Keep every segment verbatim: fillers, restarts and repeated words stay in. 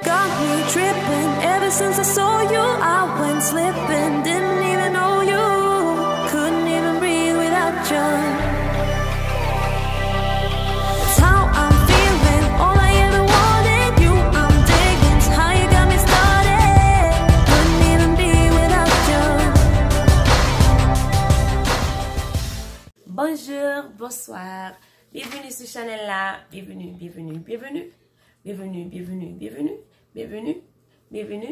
Got me tripping. Ever since I saw you, I went slipping. Didn't even know you. Couldn't even breathe without you. It's how I'm feeling. All I ever wanted, you I'm digging. How you got me started. Couldn't even be without you. Bonjour, bonsoir. Byenveni sou chanèl la. Byenveni, byenveni, byenveni. Byenveni, byenveni, byenveni, byenveni, byenveni.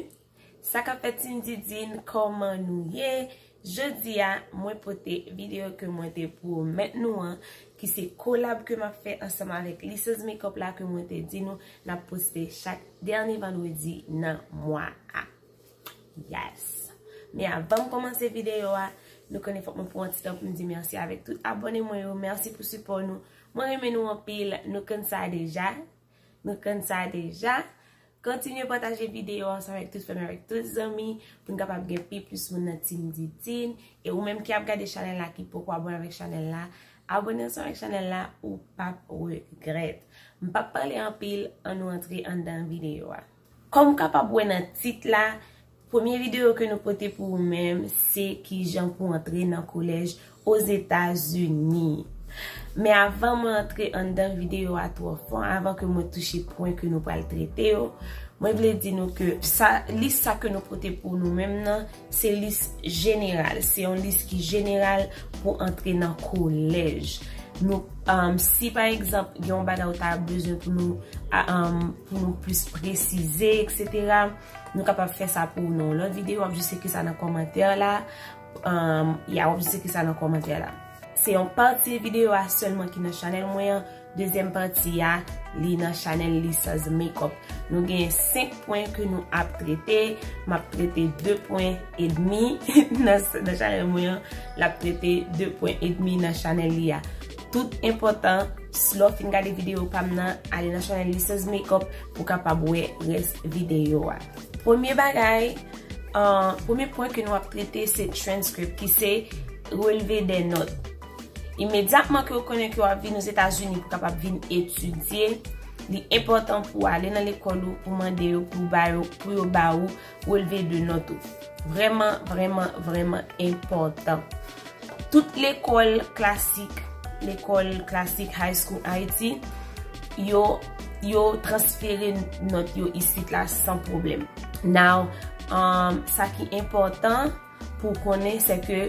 Sa k ap fèt, Team Didine, kòman nou ye? Jodi a, mwen pote videyo ke mwen te pwomèt nou an, ki se kolab ke m ap fè ansanm avèk Lisans Makeup la, ke mwen te di nou n ap poste chak dènye vandredi nan mwa a. Yes! Men avan m kòmanse videyo a, nou konnen fòk mwen pran ti tan pou m di mèsi avèk tout abòne mwen yo. Mèsi pou sipò nou. Mwen renmen nou anpil. Nou konn sa deja. Nou konn sa deja. Kontinye pataje videyo ansanm avèk tout fanmi, avèk tout zanmi, pou n kapab gen pi plis moun nan Team Didine. E ou menm ki ap gade chanèl la, ki poko abòne avèk chanèl la, abòne ansanm avèk chanèl la, ou p ap regrèt. M p ap pale anpil, ann nou antre anndan videyo a. Kòm w kapab wè nan tit la, premye videyo ke nou pote pou ou menm, se kijan pou antre nan kolèj Ozetazini. Men avan mwen antre anndan videyo a twò fon, avan ke mwen touche pwen ke nou pral trete yo, mwen vle di nou ke sa, lis sa ke nou pote pou nou menm nan, se lis jeneral. Se yon lis ki jeneral pou antre nan kolèj. Nou, um, si pa egzanp, gen yon bagay ou ta bezwen pou nou, a, um, pou nou plis presize, etsetera, nou kapab fè sa pou ou nan yon lòt videyo. W ap jis ekri sa nan kòmantè la. Um, ya, w ap jis ekri sa nan kòmantè la. Se yon pati videyo a sèlman ki nan chanèl mwen an. Dezyèm pati a, li nan chanèl Lisans Makeup. Nou gen senk pwen ke nou ap trete. M ap trete de pwen edmi nan, nan chanèl mwen an. L ap trete de pwen edmi nan chanèl li a. Tout enpòtan, s-, lè w fin gade videyo pa m nan, ale nan chanèl Lisans Makeup pou w kapab wè rès videyo a. Premye bagay, uh, premye pwen ke nou ap trete, se transcript, ki se relve de nòt. Imedyatman ke w konnen ke w ap vin Ozetazini pou kapab vin etidye, li enpòtan pou w ale nan lekòl ou, pou mande yo, pou ba yo, pou yo ba ou relve de nòt ou. Vrèman, vrèman, vrèman enpòtan. Tout lekòl klasik, lekòl klasik High School Haiti, yo, yo transfere nòt yo isit la san pwoblèm. Now, um, sa ki enpòtan pou w konnen, se ke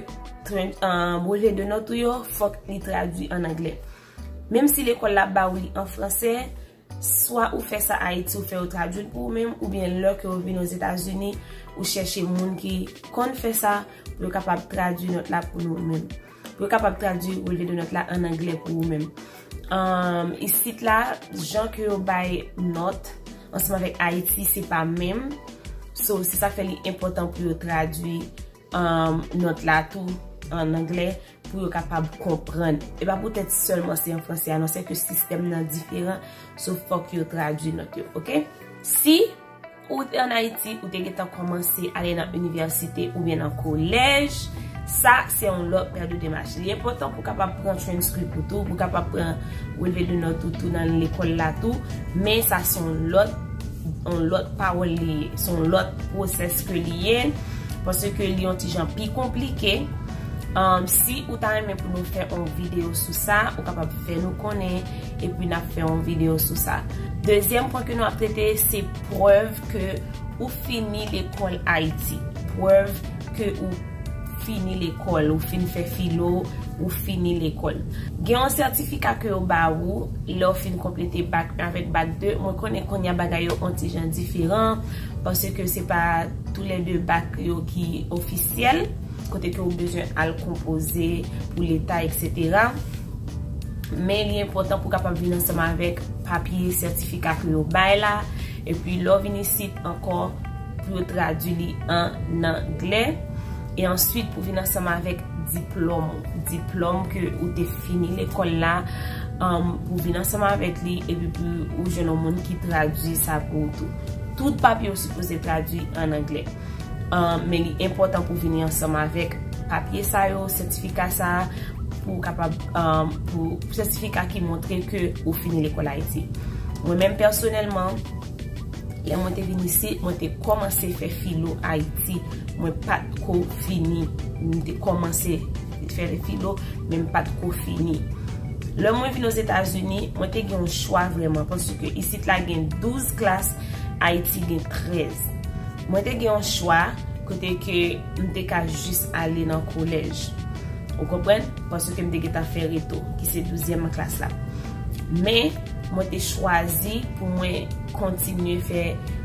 twen-, um, relve de nòt ou yo, fòk li tradui an anglè. Menm si lekòl la ba ou li an fransè, swa ou fè sa Ayiti, ou fè yo tradui l pou ou menm, oubyen lè ke ou vin Ozetazini, ou chèche moun ki konn fè sa, pou yo kapab tradui nòt la pou nou menm. Pou yo kapab tradui relve de nòt la an anglè pou ou menm. Um, isit la, jan ke yo bay nòt ansanm avèk Ayiti, se pa menm. So, se sa k fè li enpòtan pou yo tradui, um, nòt la tou an anglè pou yo kapab konprann. E pa poutèt sèlman se an fransè a non, se ke sistèm nan diferan, so fòk yo tradui nòt yo, oke? Si ou te ann Ayiti, ou te gentan kòmanse ale nan inivèsite oubyen nan kolèj, sa se yon lòt pè de demach. Li enpòtan pou w kapab pran transcript ou tou, pou w kapab pran relve de nòt ou tou nan lekòl la tou, men sa se yon lòt, yon lòt pawòl li ye, se yon lòt pwosès ke li ye, paske li yon ti jan pi konplike. Um, si ou ta renmen pou nou fè yon videyo sou sa, ou kapab fè nou konnen, epi n ap fè yon videyo sou sa. Dezyèm pwen ke nou ap trete, se prèv ke ou fini lekòl Ayiti. Prèv ke ou fini lekòl, ou fin fè filo, ou fini lekòl. Gen yon sètifika ke yo ba ou, lè w fin konplete bak en avèk bak de. Mwen konnen kounye a bagay yo yon ti jan diferan, paske se pa toulède bak yo ki ofisyèl, kote ke ou bezwen al konpoze pou leta, etsetera. Men li enpòtan pou w kapab vin ansanm avèk papye sètifika ke yo bay la. Epi lè w vin isit ankò, pou yo tradui li an anglè. E answit, pou vin ansanm avèk diplòm ou. Diplòm ke ou te fini lekòl la, um, pou vin ansanm avèk li, epi pou ou jwenn yon moun ki tradui sa pou ou tou. Tout papye yo sipoze tradui an anglè. Um, men li enpòtan pou vini ansanm avèk papye sa yo, sètifika sa, pou w kapab, um, pou, pou sètifika ki montre ke ou fini lekòl Ayiti. Mwen menm pèsonèlman, Lè mwen te vin isit, mwen te kòmanse fè filo Ayiti. Mwen pa t ko fini. Mwen te kòmanse fè filo, men m pa t ko fini. Lè mwen vin Ozetazini, mwen te gen yon chwa vrèman, paske isit la gen douz klas, Ayiti gen trèz. Mwen te gen yon chwa kote ke m te ka jis ale nan kolèj. Ou konprann? Paske m te gentan fè reto, ki se douzyèm klas la. Men, mwen te chwazi pou mwen kontinye fè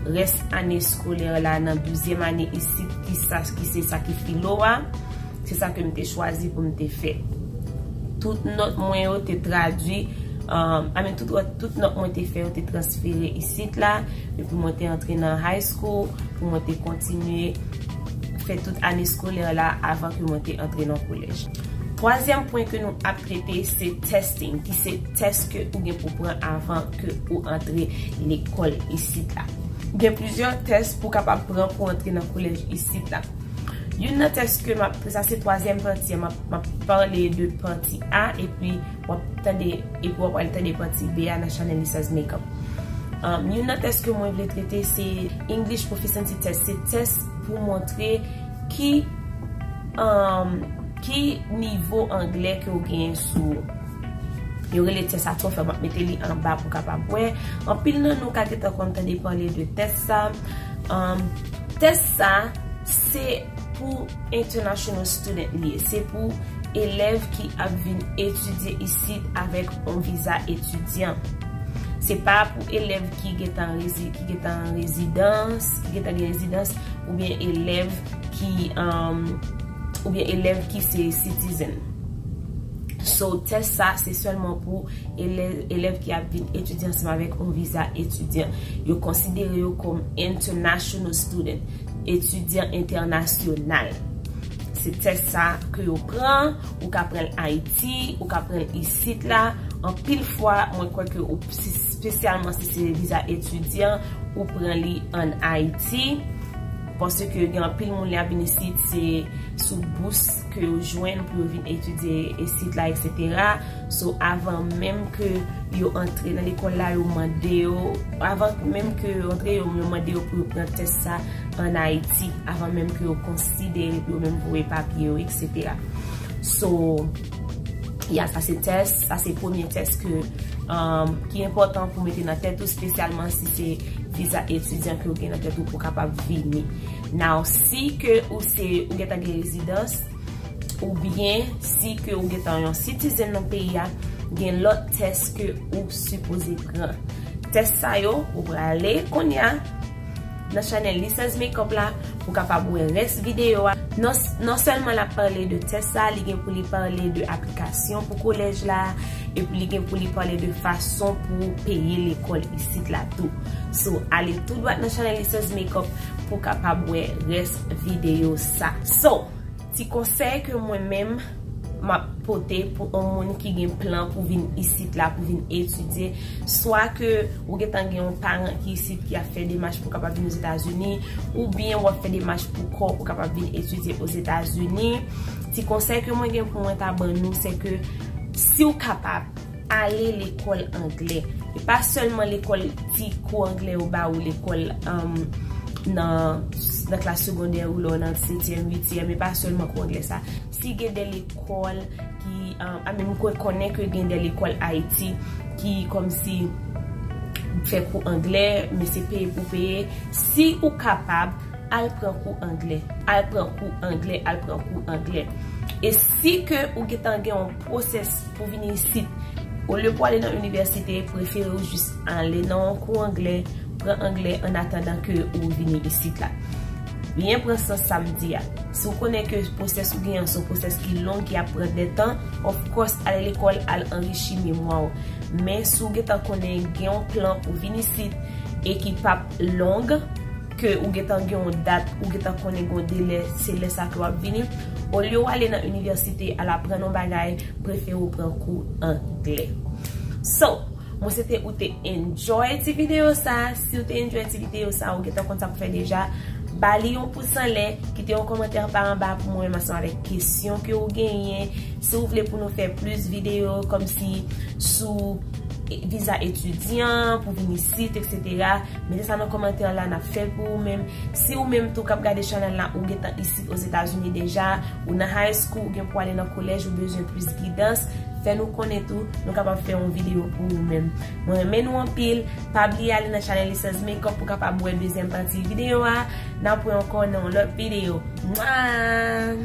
rès ane eskolè la nan douzyèm ane isit, ki sa, ki se sa ki filo a. Se sa ke m te chwazi pou m te fè. Tout nòt mwen yo te tradui, um, I mean, tout, tout nòt mwen te fè yo te transfere isit la, epi mwen te antre nan high school pou mwen te kontinye fè tout ane eskolè la avan ke mwen te antre nan kolèj. Twazyèm pwen ke nou ap trete, se testing, ki se tès ke ou gen pou pran avan ke ou antre lekòl isit la. Gen plizyè tès pou kapab pran pou antre nan kolèj isit la. Youn nan tès ke m ap, sa se twazyèm pati a, m ap, m ap pale de pati A, epi w ap tande, epi w ap al tande pati B a nan chanèl Lisa's Makeup. Um, youn nan tès ke mwen vle trete, se English Proficiency Test. Se tès pou montre ki, um, ki nivo anglè ke w genyen sou ou. Yo rele tès a TOEFL, m ap mete li anba pou w kapab wè. Anpil nan nou ka gentan konn tande pale de tès sa. Um, tès sa, se pou international student li ye. Se pou elèv ki ap vin etidye isit avèk yon viza etidyan. Se pa pou elèv ki gentan rezi-, ki gentan rezidans, ki gentan gen rezidans, oubyen elèv ki, um, oubyen elèv ki se citizen. So, tès sa, se sèlman pou elèv, elèv ki ap vin etidye ansanm avèk yon viza etidyan. Yo konsidere yo kòm international student, etidyan entènasyonal. Se tès sa ke yo pran, ou ka pran l Ayiti, ou ka pran l isit la. Anpil fwa, mwen kwè ke ou, si, espesyalman si se viza etidyan, ou pran li ann Ayiti. Paske gen anpil moun lè y ap vin isit, se sou bous ke yo jwenn pou yo vin etidye isit la, etsetera. So, avan menm ke yo antre nan lekòl la, yo mande yo, avan menm ke yo antre, yo, yo mande yo pou yo pran tès sa ann Ayiti, avan menm ke yo konsidere pou yo menm voye papye yo, etsetera. So, ya, sa se tès, sa se premye tès ke, um, ki enpòtan pou mete nan tèt ou, espesyalman si se viza etidyan ke w gen nan tèt ou pou w kapab vini. Now, si ke ou se, ou gentan gen rezidans, oubyen si ke ou gentan yon citizen nan peyi a, gen lòt tès ke ou sipoze pran. Tès sa yo, ou prale kounye a nan chanèl Lisa's Makeup la pou kapab wè rès videyo a. Non, non sèlman l ap pale de tès sa, li gen pou li pale de aplikasyon pou kolèj la, epi li gen pou li pale de fason pou peye lekòl isit la tou. So, ale tou dwat nan chanèl Lisa's Makeup pou kapab wè rès videyo sa. So, ti konsèy ke mwen menm m ap pote pou yon moun ki gen plan pou vin isit la, pou vin etidye, swa ke ou gentan gen yon paran ki isit ki ap fè demach pou kapab vin Ozetazini, oubyen w ap fè demach pou kò w pou kapab vin etidye Ozetazini. Ti konsèy ke mwen gen pou mwen ta ban nou, se ke si w kapab, ale lekòl anglè. E pa sèlman lekòl ti kou anglè yo ba ou lekòl, um, nan, nan klas segondè ou lè w nan setyèm, uityèm, e pa sèlman kou anglè sa. Si gen de lekòl ki, um, a menm mwen konnen ke gen de lekòl Ayiti ki kòmsi fè kou anglè, men se peye pou peye. Si ou kapab, al pran kou anglè, al pran kou anglè, al pran kou anglè. E si ke ou gentan gen yon pwosès pou vini isit, olye pou ale nan inivèsite, prefere w jis ale nan yon kou anglè, pran anglè annatandan ke ou vini isit la. Byen pran sans sa m di a. Si w konnen ke pwosès ou genyen an se yon pwosès ki long, ki ap pran de tan, of course, ale lekòl, al anrichi memwa w. Men si w gentan konnen gen yon plan pou vin isit e ki p ap long, ke ou gentan gen yon dat, ou gentan konnen gen yon delè, se lè sa ke w ap vini. Olye w ale nan inivèsite, al aprann yon bagay, prefere w pran kou anglè. So, mwen swete ou te enjoy ti videyo sa. Si w te enjoy ti videyo sa, ou gentan konn sa pou fè deja. Ba li yon pous anlè, kite yon kòmantè pa anba pou mwen menm ansanm avèk kesyon ke w genyen. Si w vle pou nou fè plis videyo, kòmsi sou viza etidyan, pou vin isit, etsetera. Mete sa nan kòmantè la, n ap fè l pou ou menm. Si ou menm tou k ap gade chanèl la, ou gentan isit Ozetazini deja, ou nan high school, ou gen pou ale nan kolèj, ou bezwen plis gidans, fè nou konnen tou, nou kapab fè yon videyo pou ou menm. Mwen renmen nou anpil, pa bliye ale nan chanèl Lissans Makeup pou kapab wè dezyèm pati videyo a. N ap wè ankò nan yon lòt videyo. Mwa!